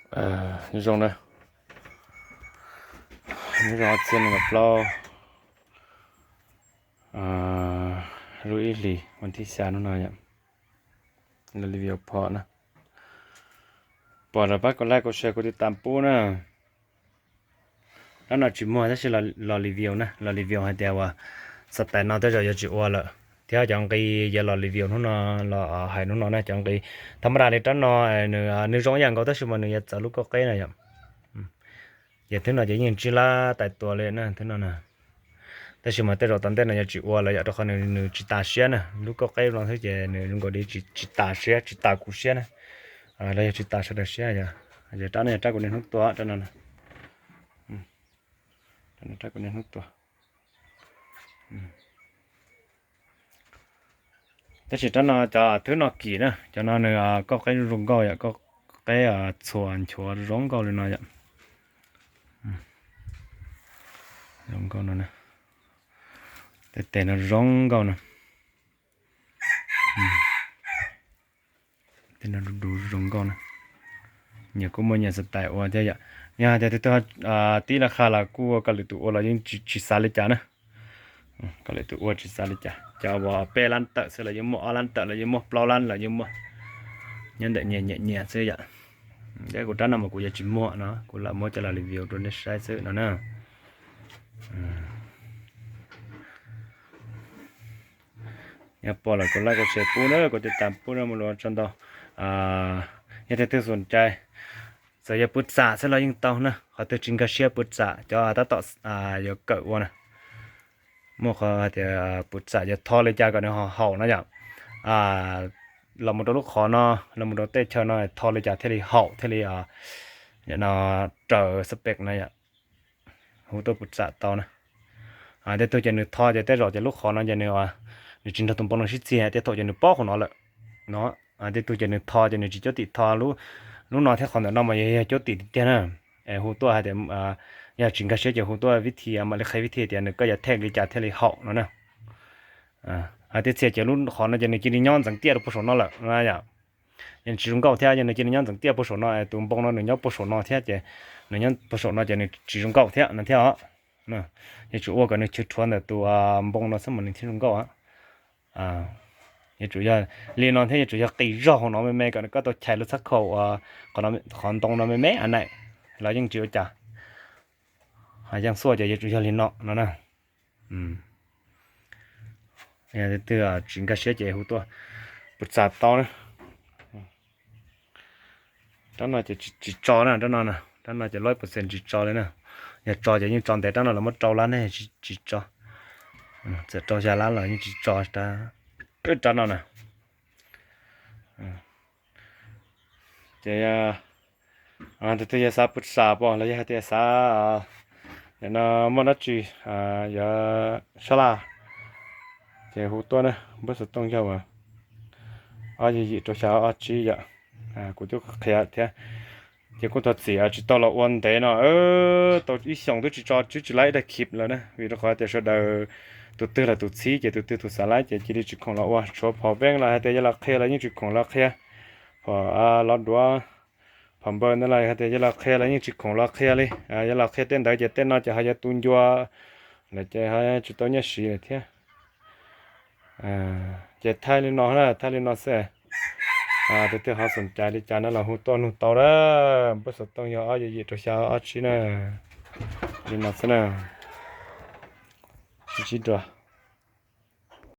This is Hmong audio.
Nyob zoo na, nyob zoo ob txhiab nees nkaum plaub lub ib hlis vas thib xya hnub no yom. Los review phom na, pom los pab kom like kom share kom tiv tam pub na. Rab no tsis muag tab sis los review na, los review hais tias uas xav tais no tej zaum yuav tsis ua lawm thiab cov nqi yuav los review hnub no, los hais hnub no na cov nqi. Tha ma da li rab no nws zoo ib yam nkaus tab sis mas nws yuav txawv lub kauj qeb na yom. Ces thwb no ces yeej ntsib lab tais tua li na thwb no na. Tab sis mas tej zaum tom ntej no yuav tsis ua lawm yom rau qhov nws tsis tas siab na, lub kauj qeb no xwb ces nws zoo nkaus li tsis tas siab, tsis tas kuv siab na. Los yog tsis tas sawv daws siab yom. Ces rab no yog rab kuv niaj hnub tua, rab no, rab kuv niaj hnub tua. Tab sis rab no cov thwb no kim na, cov no nws kauj qeb zoo nkauj yom, kauj qeb txhuas nchuav zoo nkauj li no yom. Zoo nkauj no, tej tes no zoo nkauj no. Tej no du du zoo nkauj na. Nyias kuj muaj nyias xav tais ua thiab yom. Yog hais tias tus twg tib laj qha los kuj ua koj lwm tus ua los yeej tsis xav li cas na. Koj lwm tus ua tsis xav li cas, cov uas peb lab tawm xwb los yeej muaj, ob lab tawm los yeej muaj, plaub lab los yeej muaj. Nyob ntawm nyias nyiam nyias xwb yom. Thiab kuv rab no mas kuv yuav tsis muag no, kuv lam muab coj los review rau nej saib xwb no na. Yog pom los kom like kom share pub na, kom tiv tam pub na, mus los tso ntau. Yog tias twg xom cai, txawm yog pw txam xwb los yeej tau na, qhov twg tsis nkag siab pw txam, cov tab tom yuav kawm ua na. Muaj qhov hais tias pw txam yog tho li cas kom nws ho haum no yom. Los mus rau lub qhov no, los mus rau tej chaw no tho li cas thiaj li haum thiaj li no raws spec no yom. Hu tuaj pw txam tau na. Tej tug ces nws tho ces tej zaum ces lub qhov no ces nws, nws tsis nrog tus npoo no sib txiag, tej thaum ces nws pob qhov no lawm no. Tej tug ces nws tho ces nws tsis cuab tim tho, lub no thiab qhov ntawm no mas yog cuab tim tiag tiag na. Es hu tuaj hais tias yog tsis nkag siab ces hu tuaj vib thi mam li qhia vib thi tias nws koj yuav them li cas thiaj li haum no na. Hais tias txhia ces lub qhov no ces nws cia li nyob ntxeev tiaj rau puag saum no lawm no yom. Yog nws tsis zoo nkauj thiab yog nws cia li nyob ntxeev tiaj puag saum no, tus npoo no nws nyob puag saum no thiab ces nws nyob puag saum no ces nws tsis zoo nkauj thiab no thiab os. Yuav tsum ua kom nws chwv rhuav ntawm tus npoo no xwb mas nws thiaj zoo nkauj. Yuav tsum yog li no thiab yuav tsum yog qis zog hauv no me me kom koj tau chais lub txhab khaum qhov ntoo no me me a na, los yeej tsis ua cas. Yeej xuaj ces yuav tsum yog li no no na. Yog twg tsis nkag siab ces hu tuaj pw txam tau na. Rab no ces tsis tso na, rab no, rab no ces lawv percent tsis tso li na. Yog tso ces yeej tso ntev, rab no los muab rau lab ne, tsis tso. Txawm rau xya lab los yeej tsis tso rab no na. Ces tus twg yog xav pw txam pom los yog hais tias xav, no muaj dab tsi yuav sab laj ces hu tuaj na, npawb xov tooj yog ob yim yim rau xya ob tsib yom. Kuv twb qhia thiab, ces kuj thov txim tsis tau los ua ntev no, tau ib xyoos twb tsis tso twb tsis laib ib daim clip lawm na, vim rau qhov tias sawv daws tus twg los tus txhib ces tus twg tus xav laib ces cia li tsis khoom los ua, tshuav phom veeb los hais tias yog los qhia los yeej tsis khoom los qhia, phom los duav, phom npaws ntawd los hais tias yog los qhia los yeej tsis khoom los qhia li. Yog los qhia tej ntawd ces tej no ces ho yuav tu ncua lawm ces ho tsis tau nyiaj siv lawm thiab. Ces thaij li no na, thaij li no xwb. Tus twg ho xom cai li cas no los hu tuaj nug tau na, npawb xov tooj yog ob yim yim rau xya ob tsib na. Li no xwb na. Sib ntsib dua.